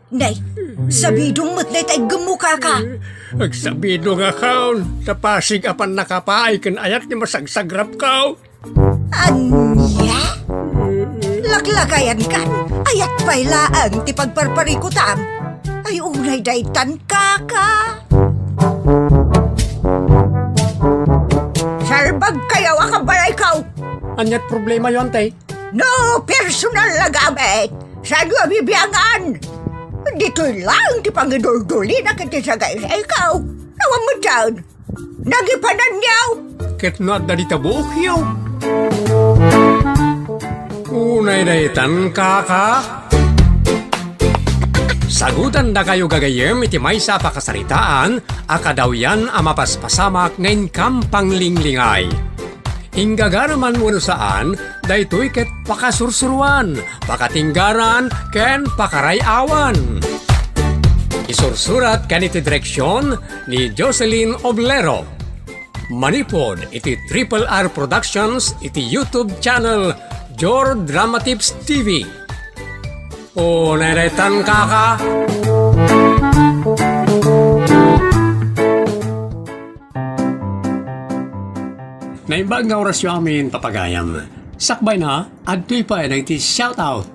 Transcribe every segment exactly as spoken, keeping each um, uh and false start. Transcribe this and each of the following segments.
Nay, sabidong met dayta iggemmo, kaka. Agsabidongakon, ta pasig a pannakapaay ken ayat ti masagsagrapko. Ania? Laklakayankan, ayat pay laeng ti pagparparikutam. Ay, unay daytan, kaka. Salbagkayo a kabalayko. Aniat problemayo, ante? No personal a gamit, saanyo a bibiangan? Ditoy laeng ti pangiduldulina ken ti sagaysayko. Awan met dayta. Nagipananyo. Ket no adda dita buokyo. Unay daytan, kaka. Sagutandakayo gagayyem iti maysa a pakasaritaan a kadawyan a mapaspasamak nga inkam panglinglingay. Inggagaraman wenno saan, daytoy ket pakasursuroan, pakatinggaran, ken pakaray-awan. Isursurat ken iti direksion ni Jocelyn Oblero. Manipud iti Triple R Productions iti YouTube channel Jor Dramatips T V. O, neretan, kaka. Naimbag nga orasyo amin, papagayam. Sakbay na, adtoy pay dagiti shout out.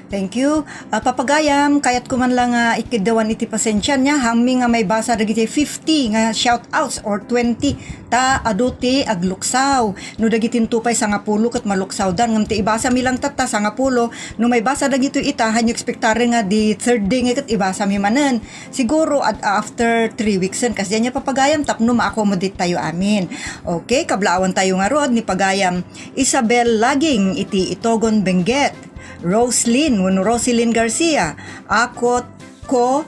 Thank you. Ah, papagayam, kayat ko man lang nga ikiddawan iti pasensia niya, hammi nga maibasa dagiti fifty nga shout outs or twenty, ta adu ti agluksaw. No dagiti nupay sangapulo ket maluksawdan, ngem ti ibasa mi lang tatta sangapulo, no maibasa dagitoy ita, hanyo ekspektaren nga di third day nga ket ibasa mi manen. Siguro at after three weeks en, kas diay nia papagayam tapno ma-accommodate tayo amin. Okay, kablaawan tayo ngarud ni pagayam Isabel Laging iti Itogon, Benguet. Roslyn wenno Rosilyn Garcia, Akot Ko,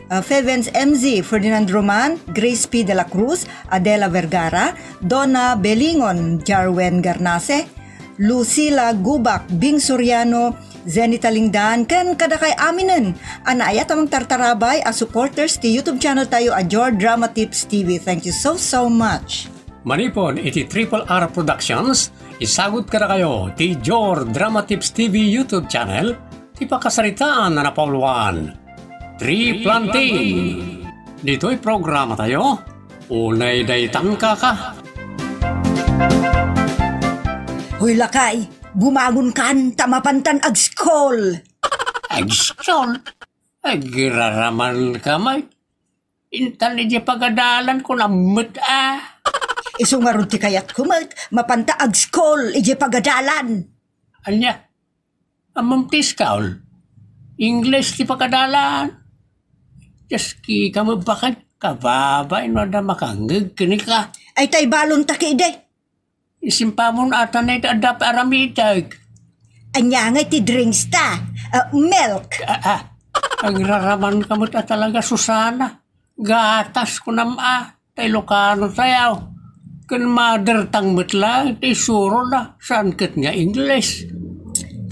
ah, Fevens M Z, Ferdinand Roman, Grace P. de la Cruz, Adela Vergara, Donna Belingon, Jarwen Garnase, Lucila Gubak, Bing Soriano, Zenny Talingdan, ken kadakay aminen a naayat a mangtartarabay a supporters ti YouTube channel tayo a Jor Drama Tips T V. Thank you so, so much. Manipud iti Triple R Productions, isagut kadakayo ti Jor Drama Tips T V YouTube channel, ti pakasaritaan a napauluan. Tree planting. Ditoy programa tayo, unay daytan, kaka. Hoy, lakay, bumangon kan ta mapantan agskol. Agskol? Agiraraman ka, may. Intan idiay pagadalan ko nammet a. Isu ngarud ti kayat ko met, mapanta agskol idiay pagadalan. Ania? Ammom ti skol? English ti pagadalan. Just ki ka mabakan, kababay no adda makangeg kenika. Ay, tay balon ta kidi. Isimpamon ata na iti adda pa aramideg. Ania ngay ti drinks ta? Ah, milk. Ah, ah. Agraraman ka met a talaga, Susana. Gatas kunam a. Ta Ilocano tayo. Ken mother tongue met lang ti isurona. Saan ket nga English?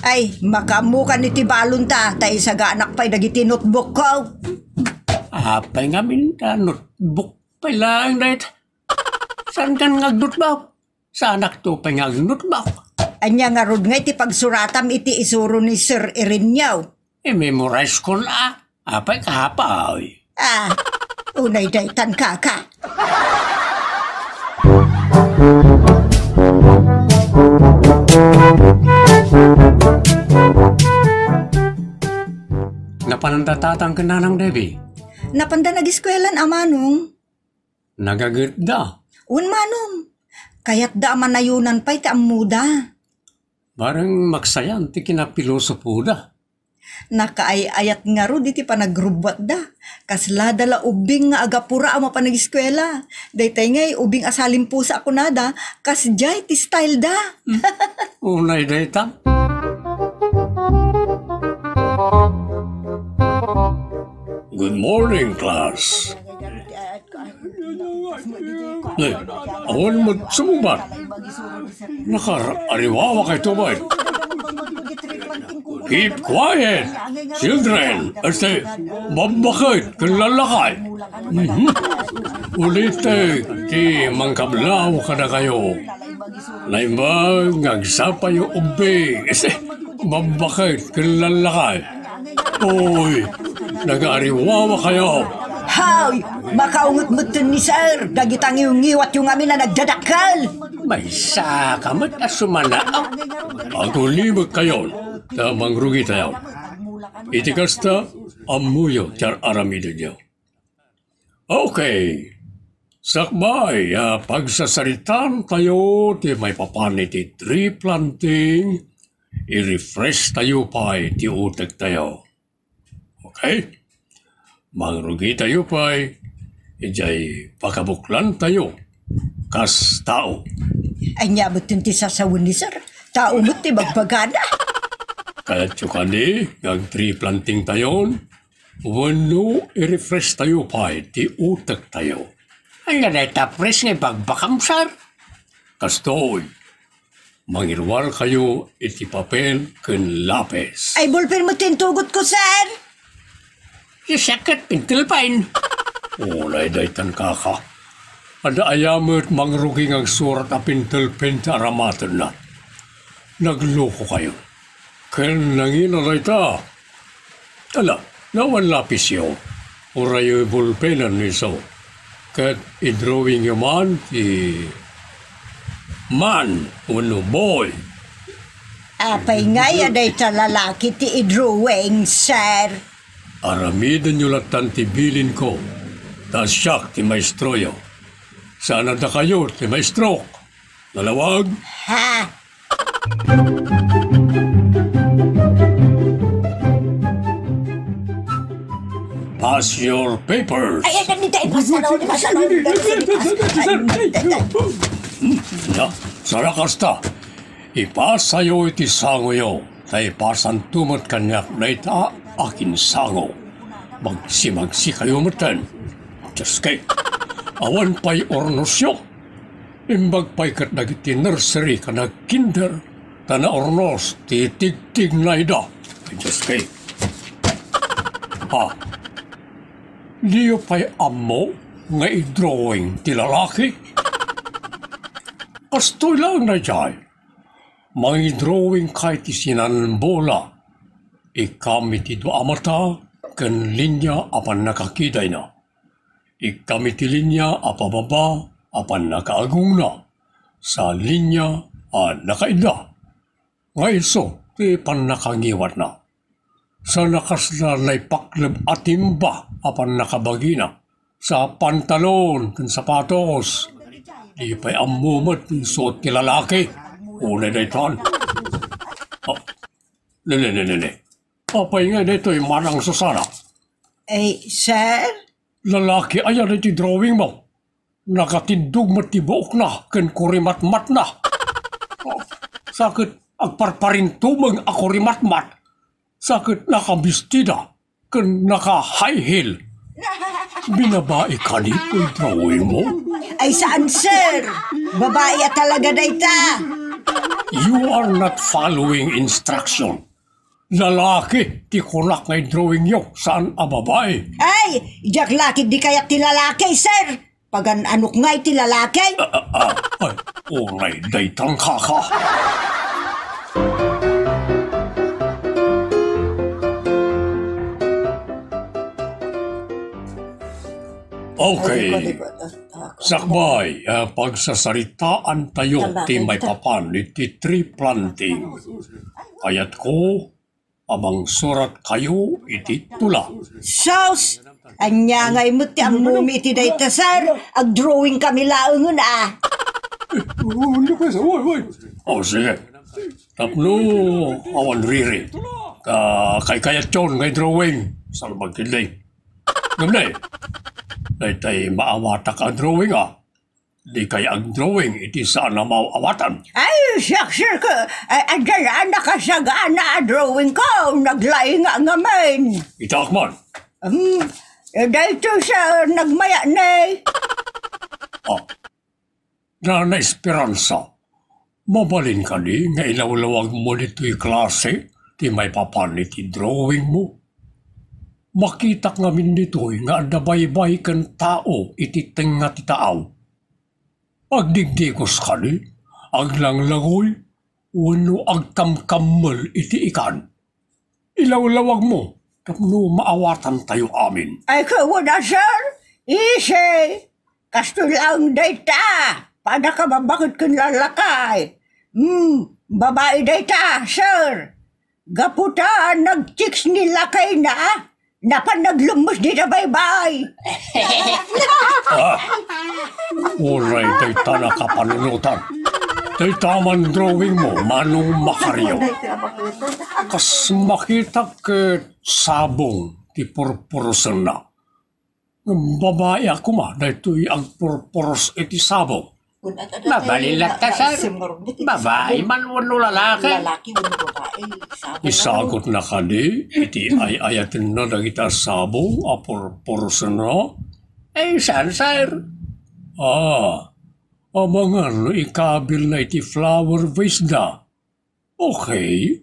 Ay, makaammokan iti balon ta, ta isaganak pay dagiti notebook ko. Apay ngamin ta notebook pay lang dayta. Saan kan nga notebook? Saanakto pay nga agnotbak. Ania ngarud ngay ti pagsuratam iti isuro ni Sir Ireneo? I-memorize kon a. Apay kaapay. Ah, unay daytan, kaka. Napananda tatang ken Nanang Debbie? Napanda nagiskuelan a manong. Nagagetda. Wen manong, kayatda a manayonan pay ti ammoda. Bareng maksayan ti kinapilosopoda. Nakaay-ayat ngarud iti panagrubbuatda. Kaslada la ubbing nga agapura a mapan agiskuela. Daytay ngay ubbing a salimpusa a kunada, kasdiay ti styleda. Hmm. Unay dayta. Good morning, class. Nay, awan met sumubat. Nakar-ariwawa kay tubay. Keep quiet, children. Este, babbaket ken lallakay. Mhm. Ulitek ti mangkablaw kadakayo. Naimbag nga agsapayo ubing. Este, babbaket ken lallakay. Oy, Nagaariwawakayo. Hay! Makaunget metten ni Sir, dagita ngiwngiwatyo ngamin a nagdadakkel. Maysa ka met a sumanaak. Agulimekkayon, ta mangrugitayon. Iti kasta, ammoyo ti ar-aramidenyo. Okay. Sakbay a pagsasaritaantayo ti maipapan iti tree planting, i-refresh tayo pay ti utektayo. Okay? Mangrugitayo pay idiay pakabuklantayo kas tao. Ania metten ti sasawen ni Sir? Tao met ti bagbagana. Kayatyo kadi nga ag-tree plantingtayon? Wenno i-refresh tayo pay ti utektayo? Ania dayta fresh nga ibagbagam, Sir? Kastoy, mangiruarkayo iti papel ken lapis. Ay, bulpen met ti intugotko, Sir. Siak ket pentel pen. Unay daytan, kaka. Adda aya met mangrugi nga agsurat a pentel pen ti aramatenna? Naglokokayo. Ken nangina dayta. Ala, no awan lapisyo, urayyo bulpenen isu. Ket i-drawingyo man ti man wenno boy. Apay ngay a dayta lalaki ti i-drawing, Sir? Aramidenyo lattan ti bilinko, ta siak ti maestroyo. Saan a dakayo ti maestrok. Nalawag? Ha? Pass your papers. Ay, ay, dali, dali, pass na, dali, pass na, dali, dali, pass. Ay, ay, ay. Hmm, ya, sara kasta. Ipasayo iti sangoyo, ta ipasanto met kaniak dayta a kinsango. Magsimagsikayo metten. Just kay, awan pay urnosyo. Imbag pay ket dagiti nursery ken nag-kinder, ta naurnos ti tigtignayda. Just kay. Ah, diyo pay ammo nga i-drawing ti lalaki? Kastoy laeng daydiay. Mangidrawingka iti sinan bola. Ikkam iti dua a mata ken linia a pannakakidayna. Ikkam iti linia a pababa a pannakaagongna, sa linia a nakaidda. Nga isu ti pannakangiwatna. Sa nakasla naipakleb a timba a pannakabagina, sa pantalon ken sapatos. Di pay ammo met ti suot ti lalaki. Unay daytan. Ah, ne, ne, ne, ne, ne. Apay nga daytoy, Manang Susana? Eh, sir? Lalaki aya daytoy drawing mo? Nakatindog met ti buokna ken kurimatmatna. Oh, sa ket agparparintumeng a kurimatmat. Sa ket nakabistida ken naka-high heel. Binabai kadi toy drawing mo? Ay, saan, sir. Babai a talaga dayta. You are not following instruction. Lalaki ti kunak nga i-drawingyo, saan a babai. Ay, diak la ketdi kayat ti lalaki, sir. Pagan-anok ngay ti lalaki? Ah, ah, ah, ay, unay daytan, kaka. Okay. Sakbay, ah, pagsasaritaantayo ti maipapan iti tree planting. Kayatko a mangsuratkayo iti tula. Sus! Ania ngay met ti ammomi iti dayta, sir? Agdrawing kami laengen, a. Eh, oh, ano ka sa-, oy, oy. Oh, sige. Tapno awan riri. Ka-, kaykayatyon nga drawing. Salbag ketdi. Ngem ne, daytay maawatak a drawing, a. Dikay agdrawing iti saan a maaw-awatan. Ay, siak, sir, ka, ay, adda la a nakasagana a drawing ko, naglaing ngamin. Itaak man. Hmm, eh, daytoy sa nagmaya ne. Ah, Nana Esperanza, mabalin kadi nga ilawlawagmo ditoy klase ti maipapan iti drawing mo? Makitak ngamin ditoy nga adda baybay ken tao iti tengnga ti taaw. Agdigdigos kadi, aglanglangoy, wenno agkamkammel iti ikan. Ilawlawagmo tapno maawatantayo amin. Ay, kawana, sir? Easy. Kastoy laeng dayta. Pada ka mabaket ken lalakay. Hmm, babai dayta, sir. Gapu ta nag-chicks ni lakayna, napan naglemmes dita baybay. Ah, uray dayta nakapanunotan. Dayta man drawing mo, Manong Macario. Kas makitak ket sabong ti purpurosenna. Babai a koma daytoy agpurpuros iti sabong. Mabalin latta, sir. Babai man wenno lalaki? Lalaki wenno babai, sabong. Isagotna kadi iti ay-ayatenna dagiti sabong a purpurosenna? Eh, saan, sir? Ah, amangan no ikabilna iti flower vase da. Okay,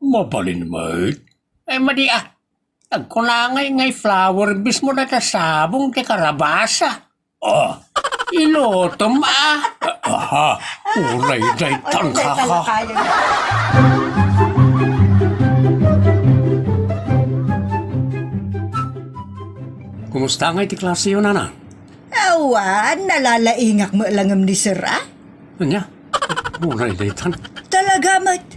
mabalin met. Eh, madi, ah. Agkunangay nga i-flower vase mo dayta sabong ti karabasa. Ah, ilutom, ah. Aha, uray daytan kaka. Kumusta ngay ti klase yo, nana? Awan, nalalaingak met la ngem ni sir, ah. Ania? Uray daytan. Talaga met.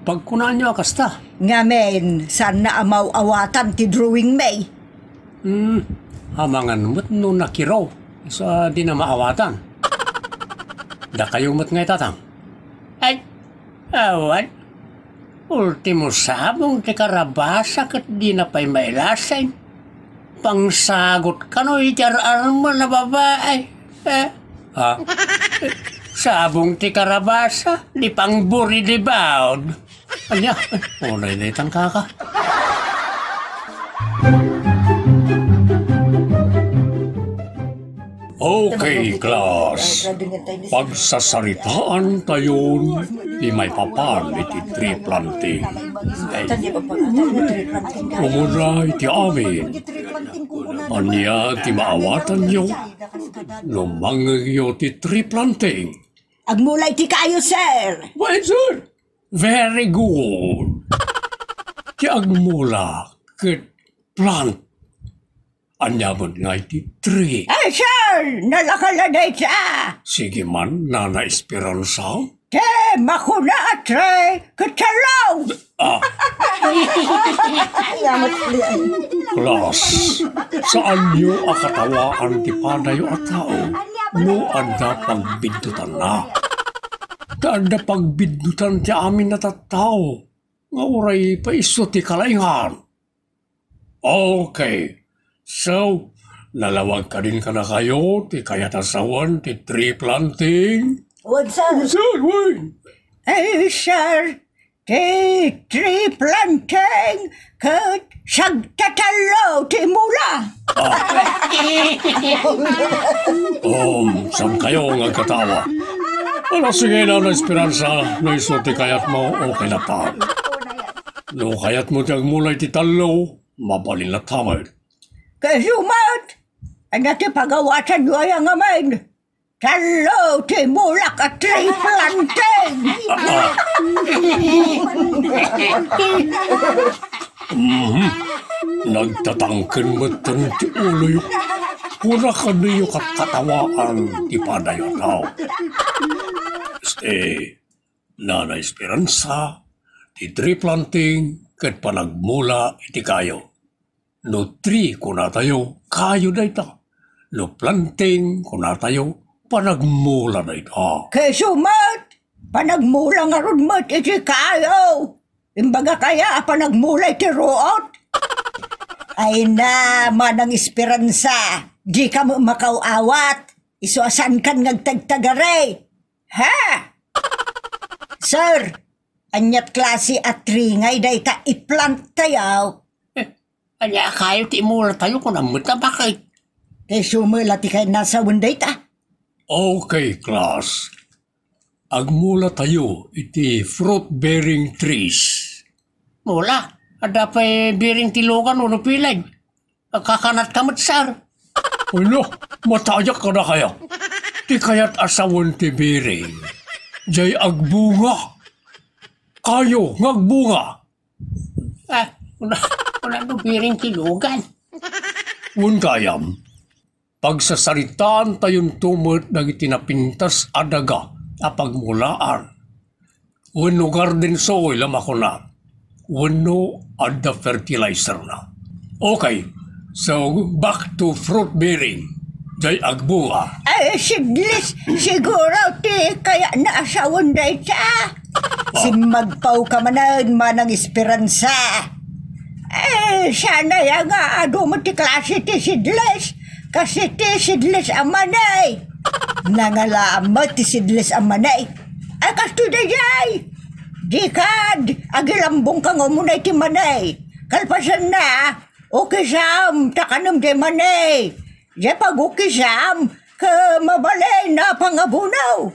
Pagkunaanyo a kasta. Ngamin, saanna a maawatan ti drawing mi. Hmm, amangan met no nakiraw. Sa di na maawatan. Dakayo met ngay, tatang. Ay, awan. Ultimo sabong ti karabasa ket dina pay mailasin. Pangsagot kano iti ar-armel a babai. Eh, ha? Sabong ti karabasa, di pangburi di baod. Ania? Ay, unay na itang kaka. Okay, class. Pagsasaritaan tayon ti maipapan iti tree planting. Umuna iti amin. Ania ti maawatanyo no mangngegyo ti tree planting? Agmula iti kayo, sir. Well, sir. Very good. Ti agmula ket plant. Ania met nga iti tree? Ay, sir! Nalaka la dayta! Sige man, Nana Esperanza. Te, makuna a tree, ket tallo! Ah. Class, saanyo a katawaan ti padayo a tao no adda pagbiddutanna. Ta adda pagbiddutan ti amin a tattao nga uray paiso ti kalaingan. Okay. So, nalawag kadin kadakayo ti kayat a sawen ti tree planting? Wen, sir. Wen, sir, wen. Eh, sir, ti tree planting ket sagtatallo ti mula. Ah. Um, saan kayo nga agkatawa? Ala, sige, Nana Esperanza, no isu ti kayatmo, okay na ta. No kayatmo ti agmula iti tallo, mabalin latta met. Kasu met, ania ti pagawatanyo aya ngamin? Tallo ti mulak a tree planting! Mhm. Nagtatangken metten ti uloyo. Kuna kaniyo kat-, katawaan ti padayo a tao. Este, Nana Esperanza, ti tree planting ket panagmula iti kayo. No tree kunatayo, kayo dayta. No planting kunatayo, panagmula dayta. Keso met, panagmula ngarud met iti kayo. Imbagak aya a panagmula iti ruot? Ay na, Manang Esperanza, dika met makaw-awat. Isu a saankan nga agtagtagari. Ha? Sir, aniat klase a tree ngay dayta i-plant tayo? Eh, ania a kayo ti imula tayo, kunam met a bakit? Kay sumela ti kayat a sawen dayta. Okay, class. Agmula tayo iti fruit-bearing trees. Mula, adda pay bearing ti lugan wenno pileg. Agkakanat ka met, sir. Uy, no, matayak kadakaya. Ti kayat a sawen ti bearing, jay agbunga. Kayo nga agbunga. Ah, una, una, Ano biring ti lugan? Wen gayam, pagsasaritaantayonto met dagiti napintas a daga a pagmulaan wenno garden soil a makuna wenno adda fertilizer na. Okay, so back to fruit bearing. Jay agbunga. Ay, seedless, siguro ti kayatna a sawen dayta. Simmagpawka manen, Manang Esperanza. Eh, sanay a nga adu met ti klase ti seedless. Kas iti seedless a mani. Nangalaam met ti seedless a mani. Ay, kasto dayjay. Dikad, agilambongka nga umuna iti mani. Kalpasanna, ukisam, ta kanem jay mani. Jay pagukisam, ket mabalin a pangabunaw.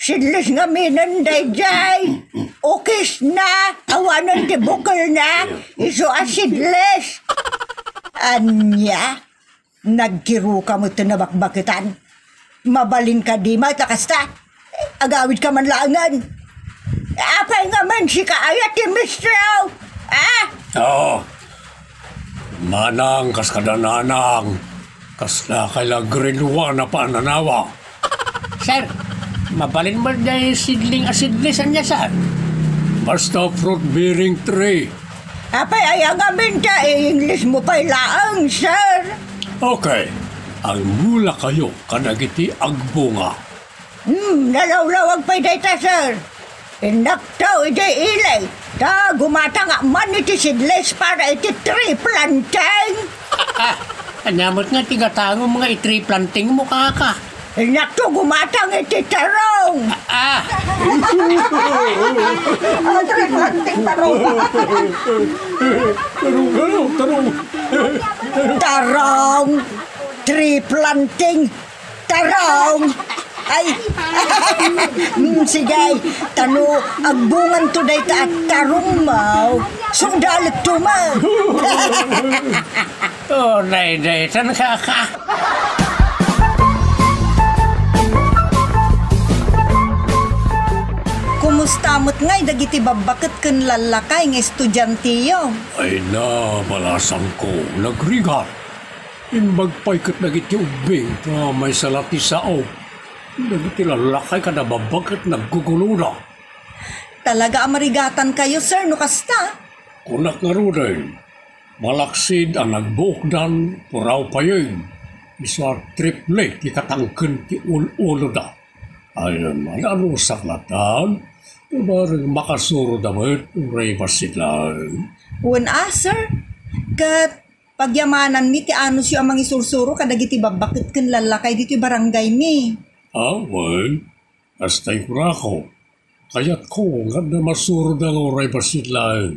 Seedless ngaminen dayjay. Ukisna, awanen ti bukelna, isu a seedless. Ania? Nagkiruka met ti nabakbaketan. Mabalin kadi met a kasta? Agawidka man laengen. Apay ngamin sika aya ti mistro? Ah? Oo. Manang, kas kada nanang, kasla kay la grade one a pananawa. Sir, mabalin met jay seedling a seedless ania, sir? Basta fruit bearing tree. Apay aya ngamin ta i-English mo pay laeng, sir? Okay. Agmula kayo kadagiti agbunga. Hmm, nalawlawag pay dayta, sir. Innakto idiay ili, ta gumatangak man iti seedless para iti tree planting. Ah, ania met nga ti gatangom nga i-tree planting mo, kaka? Innakto gumatang iti tarong. Ah! Ah, tree planting tarong. Tarong, tarong, tarong. Tarong, tree planting, tarong. Ay, mm, sige, tano, agbunganto dayta a tarong mo. Sungdalekto mo. Oh, daydiay, tan kaka. Kumusta met ngay dagiti babbaket ken lallakay nga estudianteyo? Ay na, balasangko, nagrigat. Imbag pay ket dagiti ubbing ta maysa la ti sao. Dagiti lallakay kada babbaket nagguguloda. Talaga a marigatankayo, sir, no kasta. Kunak ngaruden, malaksid a nagbuokdan, puraw payen, isu a triple ti katangken ti ul-uloda. Ay, man, ano saklatan? Bareng makasuroda met, uray bassit laeng. Wen a, sir. Ket pagyamananmi ti anusyo a mangisursuro kadagiti babbaket ken lallakay ditoy barangaymi. Ah, wen, kastay kunako, kayatko nga adda masuroda nga uray bassit laeng.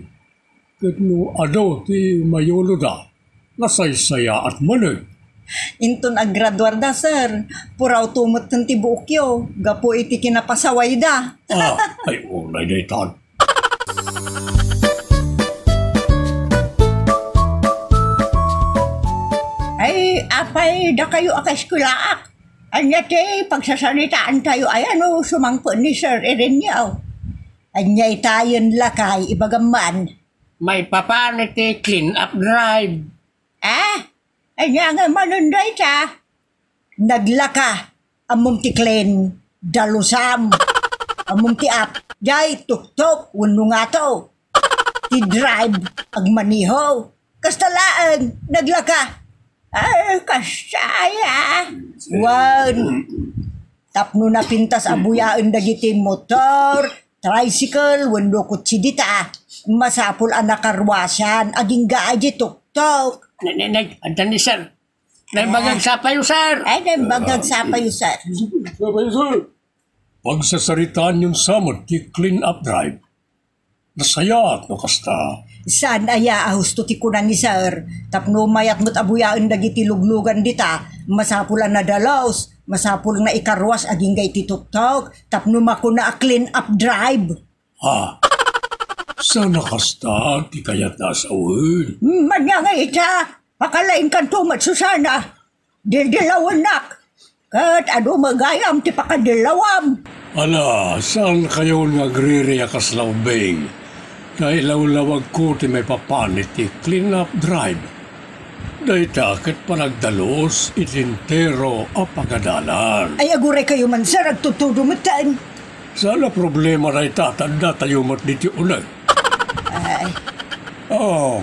Ket no adu ti mayuloda, nasaysayaat manen. Inton aggraduarda, sir, purawto metten ti buokyo gapu iti kinapasawayda. Ah, ay, unay daytan. Ay, apay, dakayo a kaeskuelaak. Ania ti pagsasaritaantayo aya no sumangpet ni Sir Ireneo? Ania itayen lakay, ibagam man. Maipapan iti clean up drive. Ah? Ania nga manen dayta? Naglaka, ammom ti clean, dalusam. Ammom ti up, jay tuktok wenno ngato. Ti drive, agmaniho. Kasta laeng, naglaka. Ay, kasta aya. Wen, tapno napintas a buyaen dagiti motor, tricycle, wenno kotse dita, masapul a nakaruasan, agingga a di tuktok. Ne, ne, ne, adda ni sir. Naimbag nga agsapayo, sir. Ay, naimbag nga agsapayo, sir. Sapayo, sir. Pagsasaritaanyon sa met ti clean up drive. Nasayaat no kasta. Saan aya a husto ti kuna ni sir? Tapno mayat met a buyaen dagiti luglugan dita, masapul a nadalus, masapul nga ikaruas agingga iti tuktok, tapno makuna a clean up drive. Ah, sana kasta ti kayatna a sawen. Hmm, ania nga ita, pakalaingkanto met, Susana. Dildilawennak, ket adu met gayam ti pakadillawam. Ala, saan kayon nga agriri a kasla ubbing? Ta ilawlawagko ti maipapan iti clean-up drive. Dayta ket panagdalus iti entero a pagadalan. Ay, aguraykayo man, sir, agtutudo metten. Saan a problema dayta, ta addatayo met ditoy uneg. Ay. Oh,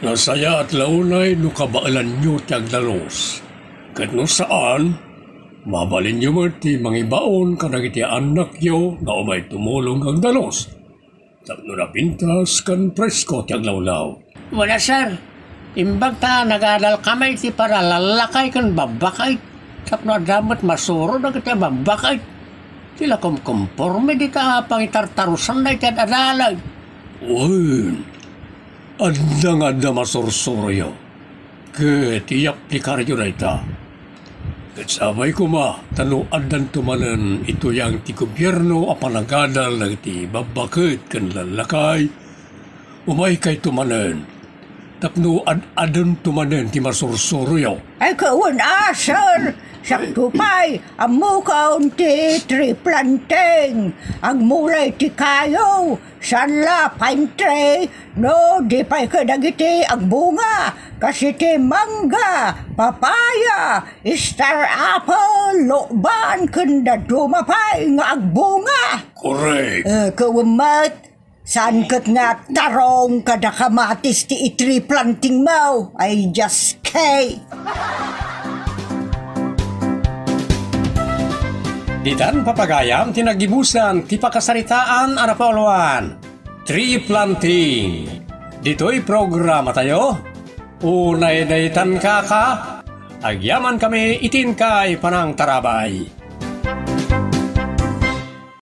nasayaat la unay no kabaelanyo ti agdalus. Ket no saan, mabalinyo met ti mangibaon kadagiti annakyo nga umay tumulong nga agdalus. Tapno napintas ken presko ti aglawlaw. Wala, sir. Imbag ta nagadal kami iti paralallakay ken babbakay. Tapno adda met masuro dagiti babbakay. Ti la kumkumporme dita pangitartarusanna iti ad-adalay. Wen, adda nga adda masursuroyo. Ket iyaplikayo dayta. Ket sapay koma ta no addanto manen ituyang ti gobierno a panagadal dagiti babbaket ken lallakay, umaykayto manen tapno ad-adunto manen ti masursuroyo. Ay, kawen a, sir! Siakto pay, ammokon ti tree planting. Agmulay ti kayo, saan la pine tree, no di pay kadagiti agbunga, kas iti mangga, papaya, star apple, lukban, ken dadduma pay nga agbunga. Correct. Eh, kawen met, saan ket nga tarong kada kamatis ti i-tree planting mo? Ay, just kay. Ditan papagayam ti naggibusan ti pakasaritaan a napauluan, Tree Planting. Ditoy programatayo, Unay Daytan Kaka, agyaman kami iti inkay panangtarabay.